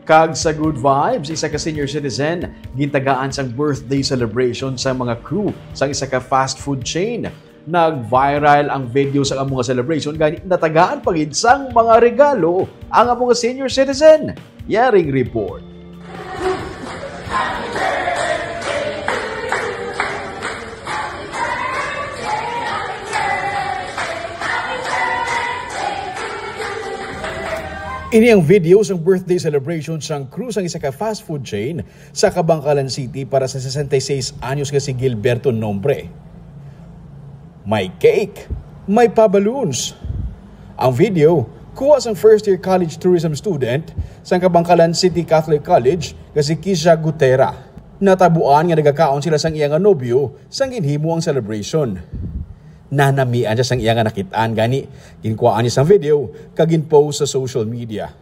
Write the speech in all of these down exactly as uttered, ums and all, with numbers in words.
Kag sa Good Vibes, isa ka senior citizen, gintagaan sang birthday celebration sang mga crew sang isa ka fast food chain. Nag-viral ang video sang amo nga celebration, gani natagaan pa gid sang mga regalo ang amo nga senior citizen. Yaring report. Ini ang video sang birthday celebration sang crew sang isa ka fast food chain sa Kabankalan City para sa sesenta y seis anyos nga si Gilberto Nombre. May cake, may pa-balloons. Ang video, kuha sang first year college tourism student sang Kabankalan City Catholic College nga si Kisha Gutera. Natabuan nga nagakaon sila sang iya nga nobyo sang ginhimo ang celebration. Nanamian siya sang iya nga nakit-an, gani ginkuhaan niya sang video kag gin-post sa social media.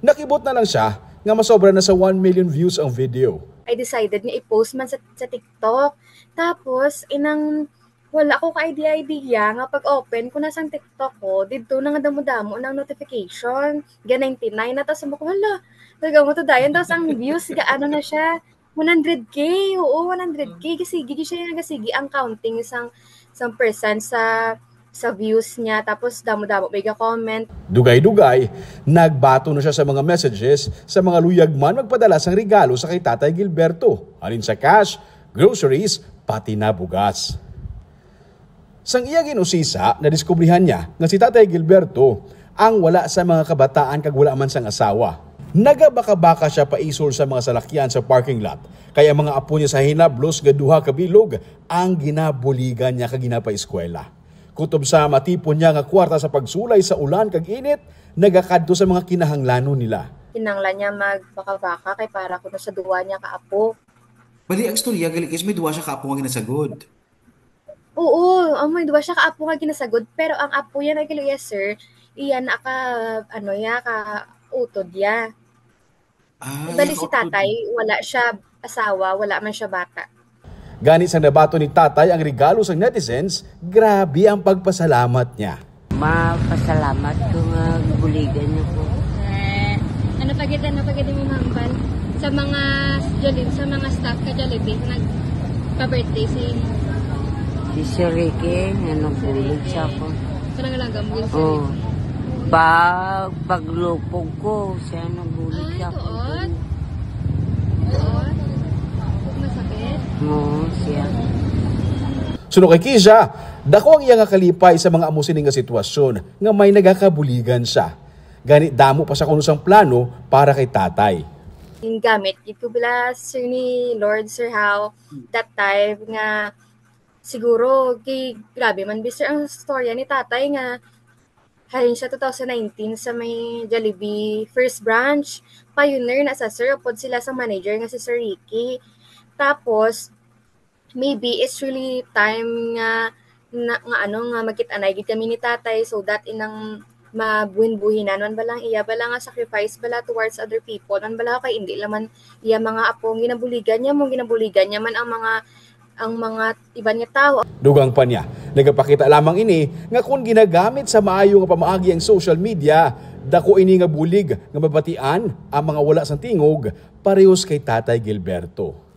Nakibot na lang siya nga masobra na sa one million views ang video. I decided nga i-post man sa, sa TikTok. Tapos, inang wala ko ka idea-idea nga pag-open ko na sang TikTok ko, didto na nga damo-damo ng notification. Ga ninety-nine na, tapos sabi ko, "Hala, talaga mo to, dayon." Tapos ang views, ga ano na siya, one hundred K. Oo, one hundred K. Kasi gigi siya nga, sige ang counting sang, sang percent sa, sa views niya. Tapos damo-damo may ga-comment. Dugay-dugay, nagbato na siya sa mga messages sa mga luyag man magpadala sang regalo sa kay Tatay Gilberto, halin sa cash, groceries, pati na bugas. Sang iya gin-usisa, nadiskubrihan niya nga si Tatay Gilberto ang wala sa mga kabataan kag wala man sang asawa. Nagabaka-baka siya paisol sa mga salakyan sa parking lot, kay ang mga apo niya sa hinablos nga duha ka bilog ang ginabuligan niya kag ginapaeskwela. Kutob sa matipon niya nga kwarta sa pagsulay sa ulan kag init, nagakadto sa mga kinahanglanon nila. Kinahanglan niya magbaka-baka kay para kuno sa duwa niya ka apo. Bali, ang istorya, gali, is may duwa siya ka apo nga ginasagod. Oo, amo, may duwa siya ka apo nga ginasagod, pero ang apo yan, ay, gali, yes, sir, iya na ka, ano, ya ka utod ya. Ah, bali, si tatay, wala siya asawa, wala man siya bata. Gani, sang nabaton ni tatay ang regalo sang netizens, grabe ang pagpasalamat niya. Mapasalamat ko nga buligan niyo ko. Eh, ano pa gid, ano pa gid mo mahambal sa mga Jollib-, sa mga staff ka Jollibee nga nagpa-birthday sa imo? Si Sir Ricky, nga nagbulig sa ako. Sa nangalanggam mo yun, Sir Ricky? Oh. Pag paglupog ko, siya nagbulig sa ako. Ay, tuod? Tuod? Masakit? Oo, siya. Suno kay Kisha, dako ang iya nga kalipay sa mga amo sini nga sitwasyon nga may nagakabuligan siya. Gani, damo pa siya kuno sang plano para kay tatay. Gingamit gid ko bala, sir, ni Lord, sir, how that time nga siguro kay grabe man, bi, sir, ang storya ni tatay nga halin siya two thousand nineteen sa may Jollibee first branch. Pioneer na sa, sir, upod sila sa manager nga si Sir Ricky. Tapos, maybe it's really time nga, na, nga ano, nga magkit-anay gid kami ni tatay so that inang mabuhin-buhinan man bala ang iya bala nga sacrifice bala towards other people man bala, kay indi lang man iya mga apo ang ginabuligan niya, mo ginabuligan niya man ang mga, ang mga iban nga tawo. Dugang pa niya, nagapakita lamang ini nga kon ginagamit sa maayo nga pamaagi ang social media, dako ini nga bulig nga mabatian ang mga wala sang tingog parehos kay Tatay Gilberto.